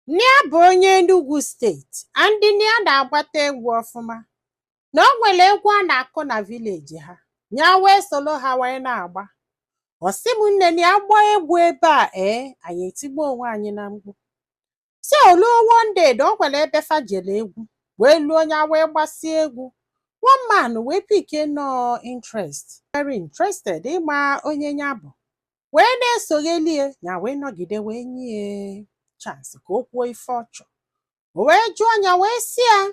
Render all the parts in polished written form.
Nne ya bụ onye Enugu State and nne ya na-agbata egwu ọfụma, na o nwere egwu a na-akụ na village ha, ya wee solo ha wee na-agba. Ọ sị m, nne, na ya gbaa egwu ebe a, ee, anyị etigbuo onwe anyị na mkpu. Si oluo one day na o nwere ebe fa jere egwu wee luo, ya wee gbasie egwu, one man wee pick nọọ interest, very interested ịma onye ya bụ, wee na-esoghelie ya, wee nọgide wee nye chance ka o kwuo ife ọ chọ. O wee jụọ ya, wee sị ya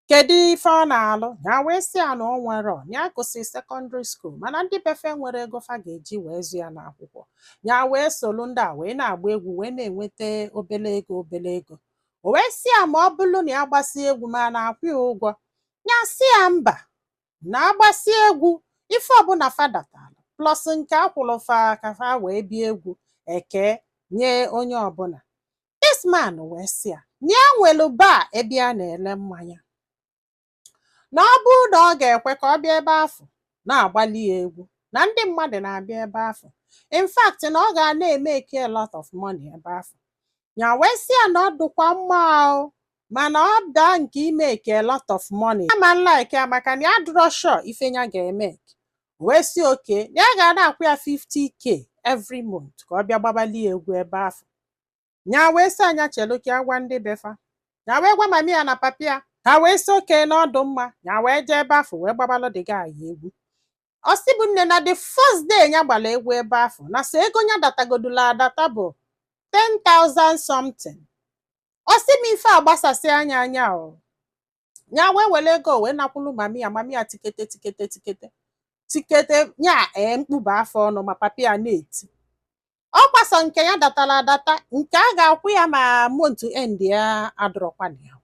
kedu ife ọ na-alụ. Ya wee sị ya na o nwere, ya gụsị secondary school, mana ndị befe nwere ego fa ga-eji wee zụ ya n'akwụkwọ. Ya wee solu ndị a wee na-agba egwu, wee na-enweta obele ego, obele ego. O wee sị ya ma ọ bụrụ na ya gbasie egwu, ma na-akwụ ya ụgwọ. Ya sị ya mba, na agbasi egwu, ife ọbụla fadatalụ plus nke akwụrụ fa ka fa wee bịa egwu eke nye onye ọbụla. This man wee sị ya na ya nwelu bar ebe a na-ele mmanya, na ọ bụrụ na ọ ga-ekwe ka ọ bịa ebe afụ na-agbali ya egwu, na ndị mmadụ na-abịa ebe afụ, in fact na ọ ga na-emeke a lot of money ebe afụ. Ya wee sị ya na ọ dụkwa mma o, mana ọ daa nke imeke a lot of money ama like ya, maka na ya dụrọ sure ife ya ga-eme. Wee sị okay, na ya ga na-akwụ ya 50K every month ka ọ bịa gbabali ya egwu ebe afụ. Ya wee sị anya chelu ka ya gwa ndị befa. Ya wee gwa mami ya na papi ya, ha wee sị okay, na ọdụ mma. Ya wee jee ebe afụ wee gbabalụ the guy egwu. Ọ sị bụ nne, na the first day ya gbara egwu ebe afụ, na so ego ya datagodula adata bụ 10,000 something. Ọ sị m, ife a gbasasị anya anya o. Ya wee were ego wee nakwulu mami ya. Mami ya tikete tikete tikete tikete nya, ee, mkpuba afọ ọnụ, ma papi ya na-eti ọ gbasa nke ya datara adata, nke a ga-akwụ ya ma month end ya adọrọkwana ya.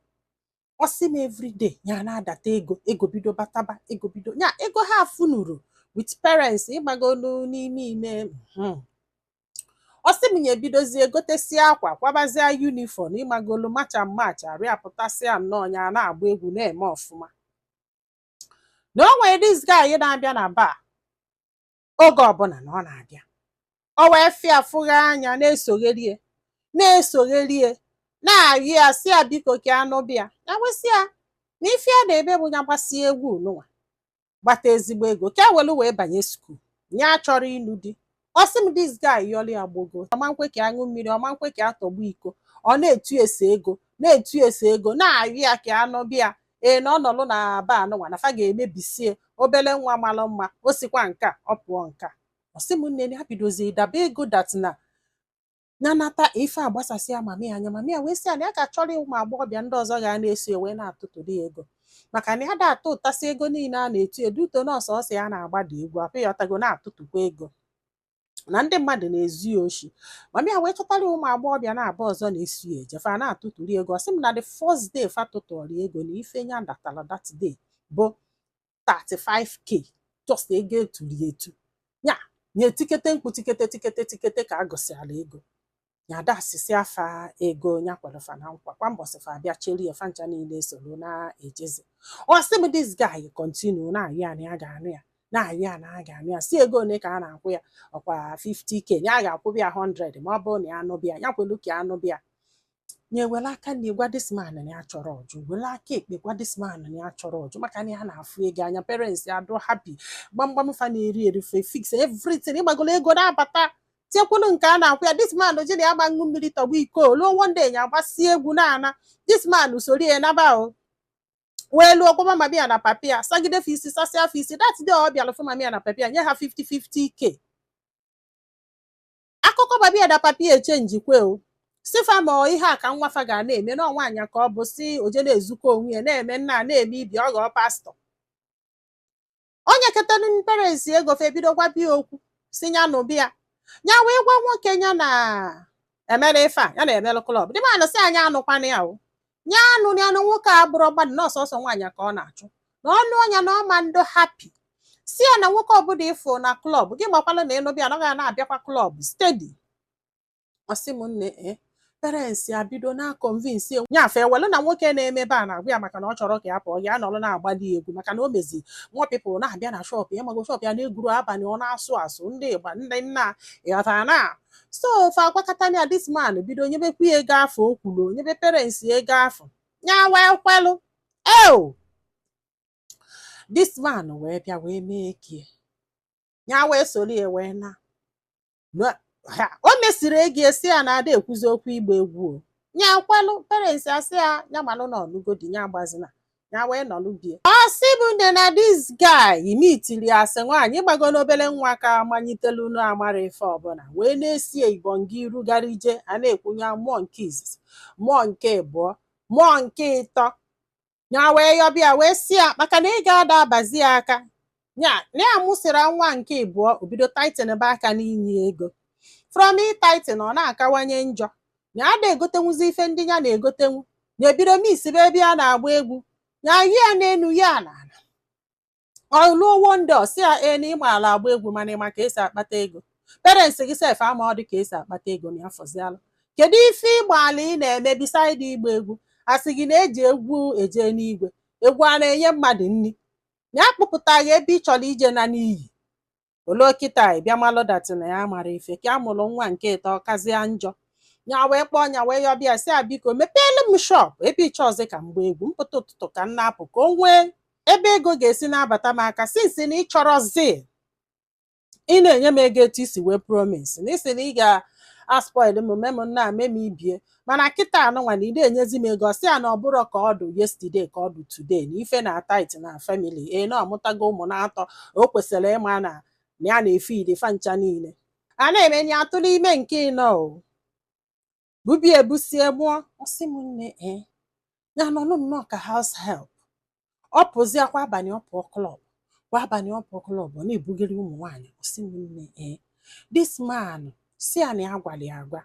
Ọ sị m, everyday ya na-adata ego, ego bido bataba, ego bido ya, ego ha funuru with parents ịgbagolu n'ime ime. Ọ sị m, ya ebidozie gotesie akwa, kwabazie uniform, ịgbagolu match and match, arịa pụtasịa nnọọ. Ya na-agba egwu na-eme ọfụma, na o nwere this guy na-abịa na bar oge ọbụla, na ọ na-abịa, o wee fịa fụgha anya, na-esogherie na-esogherie, na-ayị ya, sị ya biko ka anụ bịa. Ya wesị ya na ife ya na-eme bụ ya gbasie egwu nụnwa, gbata ezigbo ego ka e welu wee banye school, ya chọrọ ịnụ di. Ọ sị m, this guy yọrọ ya gbogo, ọma nkwe ka aṅụ mmiri, ọma nkwe ka atọgbu iko. Ọ na-etu ese ego, na-etu ese ego, na-ayị ya ka anụ bịa. Ee, na ọ nọlụ na ba anụnwa na fa ga-emebisie obele nwa malụ mma. O sikwa nke a ọ pụọ nke a. Ọ sị m, nne, ya bidozie daba ego that na ya nata ife a gbasasịa mami ya anya. Mami ya wee sị ya na ya ga-achọrọ ụmụ agbọghọbịa ndị ọzọ ga na-eso ya wee na-atụtụrụ ya ego, maka na ya da atụ ụtasị ego niile a na-etu edu uto nọọsụ. Ọsọ ya na-agbada egwu apụ ya ọtago na-atụtụkwa ego na ndị mmadụ na-ezu ya oshi. Mami ya wee chọtara ụmụ agbọghọbịa na-abụ ọzọ na-esu ya eje, fa na-atụtụrụ ego. Ọ sị m, na the first day fa tụtụrụ ego, na ife ya datara that day bụ 35K, just ego eturi etu ya nye tikete mkpu, tikete tikete tikete ka a gụsịara ego ya. Ada asịsị afa ego ya kwere fa na nkwa kwa mbọsị fa abịa cheri ya, fa ncha niile esoro na-ejezi. Ọ sị m, this guy continue na-ayị ya na ya ga-anụ ya, na-ayị ya na a ga-anụ ya. Si ego ole ka a na-akwụ ya? Ọkwa 50K, ya ga-akwụbịa ya 100 ma ọ bụrụ na ya anụbịa. Ya kwelu ka ya anụbịa. Ya ewere aka na gwa this man na ya chọrọ ọjụ, were aka ekpe gwa this man na ya chọrọ ọjụ, maka na ya na-afụ ego anya. Parents ya adụ happy, gbamgbam fa na-eri erife, fix everything, ịgbagolo ego na-abata, tiekwulu nke a na-akwụ ya. This man ji na ya gba ṅụ mmiri tọgbu iko. Luo one day, ya agbasie egwu na-ana, this man soro ya naba o, wee lụọ gwaba mami ya na papi ya, sagide fa isi, sasịa fa isi. That day ọ bịara fụ mami ya na papi ya, nye ha 50 50K. Akụkọ mami ya na papi ya echenjikwe o, si fa ma ọ ihe a ka nwa fa ga na-eme na nwaanyị ka ọ bụ si oje na-ezukọ onwe ya, na-eme nna, na-eme ibi, ọ ghọọ pastor. Onye ketara parents ego fa ebido gwa bịa okwu, si ya nụ bịa. Ya wee gwa nwoke ya na emere ife a ya na-emelụ club dị manụ, si anyị anụkwana ya o, ya anụ ya nụ. Nwoke a bụrụ mmadụ na ọsọsọ nwaanyị ka ọ na-achụ, na ọnụ ọnya na ọma ndụ happy. Si ya na nwoke ọbụla ịfụ na club gị, makwalụ na ịnụ bịa na ọ ga na-abịakwa club steady. Ọ sị m, nne, e Parents ya bido na convince nyafe ewelu na nwoke na-emebe a na-agwa ya maka na ọ chọrọ ka ya pụọ, ya nọrọ na-agbali egwu, maka na o mezi more people na-abịa na shop ya. Mago shop ya na-egwuru abalị, ọ na-asụ asụ ndị ịgba ndị nna ịghọtara na so fa agwakọta ya. This man bido nyebekwa ya ego afọ o kwuru, nyebe parents ya ego afọ ya wee kwelụ eo. This man wee bịa wee mee kie ya, wee soro ya wee na o mesiri ego esi ya na ada ekwuzi okwu igba egwu o ya kwelụ. Parents asị ya ya malụ na ọlụgodi ya agbazina ya, wee nọlụ bie. Ọ sị bụ nne na this guy imitiri asị nwaanyị ịgbago n'obere nwa ka manyitelu na amara ife ọbụla, wee na-esi ibonga iru gara ije a na-ekwunye mmụọ nke izizi, mmụọ nke ịbụọ, mmụọ nke ịtọ. Ya wee yọbịa wee si ya maka na ị ga-ada abazi ya aka ya na ya mụsịrị nwa nke ịbụọ, obido tighten be aka n'inye ego. From tighten, ọ na-akawanye njọ na ada egotenwuzi ife ndị ya na-egotenwu, na ebido misibe ebe a na-agba egwu ya yi ya n'enu ya n'ala. Ọ lụọ wonder si ya ee na ịma ala agba egwu, mana ịma ka esi akpata ego? Parents gị sef ama ọ dị ka esi akpata ego na afọzialụ. Kedu ife ịgba ala ị na-eme beside ịgba egwu? Asị gị na-eji egwu eje n'igwe, egwu a na-enye mmadụ nri ya kpụpụtaghị ebe ị chọrọ ije na n'iyi olo. Kịta ị bịa malụ that na ya mara ife ka a mụrụ nwa nke ịtọ kazie njọ. Ya wee kpọọ ya wee yọbịa si ya biko mepeelu m shop ebe ịchọ ọzọ ka m gbaa egwu, mpụta ụtụtụ ka m na-apụ, ka o nwee ebe ego ga-esi na-abata m aka, since na ị chọrọzi ị na-enye m ego etu isi wee promise na isi na ị ga-aspoil m, mee m nna mee m ibie. Mana kịta anụnwa na ị na-enyezi m ego, ọsị ya na ọ bụrụ ka ọ dụ yesterday ka ọ dụ today, na ife na tight na family ee na ọmụtago ụmụ na-atọ, o kwesịrị ịma na na ya na-efe ide fa ncha niile a na-eme ya. Atụrụ ime nke ịnọ o bubie ebusie mụọ. Ọsị m nne ee ya nọnụ nnọọ ka house help. Ọ pụzie kwa abalị, ọ pụọ club kwa abalị, ọ pụọ club, ọ na-ebugharị ụmụ nwaanyị. Ọsị m nne ee this man si ya na ya gwara ya agwa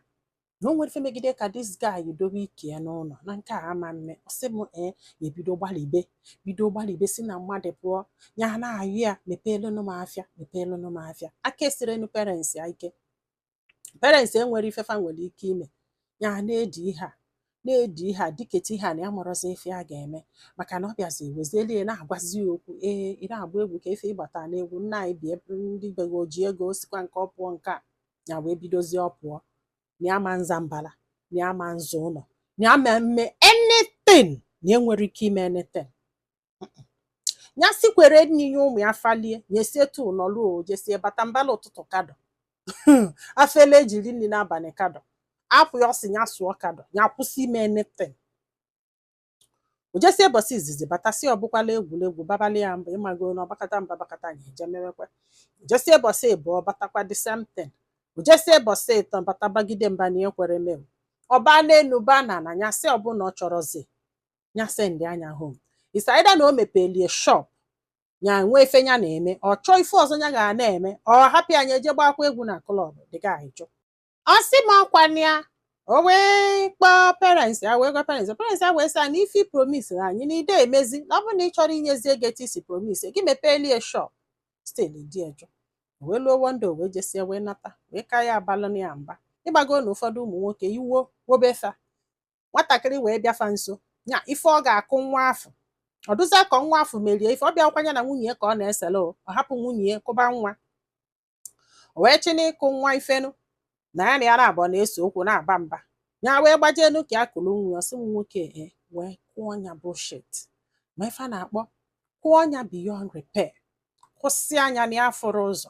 na o nwere ife megide ka this guy dobe ike ya n'ụlọ na nke a ama mme. Ọsị m ee ya ebido gbalibe, bido gbalibe, si na mmadụ pụọ ya na-ayụ ya mepeelụnụ m afịa, mepeelụnụ m afịa. Aka esirenu parents ya ike, parents enwere ife fa nwere ike ime. Ya na-edi ihe a, na-edi ihe a, diketa ihe a, na ya marọzi ife a ga-eme, maka na ọ bịazi wezieli ya na-agwazi ya okwu ee ị na-agba egwu ka ife ịgbata n'egwu nna anyị bi ebe ndị be gị oji ego osikwa nke ọ pụọ nke a. Ya wee bidozie ọ pụọ na ya ma nza mbala, na ya ma nza ụlọ, na ya ma mme anything, na enwere ike ime anything. Ya sikwere nri ya ụmụ ya falie, nyesie tu nọlụ o jesie bata mbala ụtụtụ kado afele ejiri nri n'abalị kado apụ ya. Ọsị ya sụọ kado ya kwụsị ime anything. O jesie bọsị izizi batasị, ọbụkwala egwuregwu babalị ya mba ịmago na ọbakata mba bakata nya eje mewekwe. Ojesie bọsị ịbụọ batakwa, the same thing. Ojesie bọsị ịtọ bata, bagide mba na ekwere mewu ọba n'enu ba na na ya sị ọbụna ọ chọrọzi ya send anya home. It's either na o mepelie shop ya nwee ife ya na-eme, ọ chọọ ife ọzọ ya ga na-eme, ọ hapụ anya eje gbakwa egwu na club dịka jụ. Ọ sị m ọkwana ya o wee kpọọ parents ya, wee gwa parents, parents ya wee sị ya na ife promise anyị na ide emezi, na ọ bụrụ na ị chọrọ inyezi ego etu isi promise gị mepelie shop, still di ejụ. Wee luo one day, wee jesie wee nata wee ka ya abalụ ya mba ịgbago na ụfọdụ ụmụ nwoke iwo wobefa nwatakịrị wee bịafa nso ya ife ọ ga-akụ nwa afọ, ọ dụzia ka nwa afọ merie ife ọ bịakwanye na nwunye ya ka ọ na-esele o, ọ hapụ nwunye ya kụba nwa. O wee chịna ịkụ nwa ifenu na ya na ya na-abụọ na-ese okwu na-aba mba. Ya wee gbajenu ka ya kụrụ nwa ya. Ọsị m nwoke e wee kụọ ya bullshit, ma ife a na-akpọ kụọ ya beyond repair, kwụsị anya na ya fụrụ ụzọ.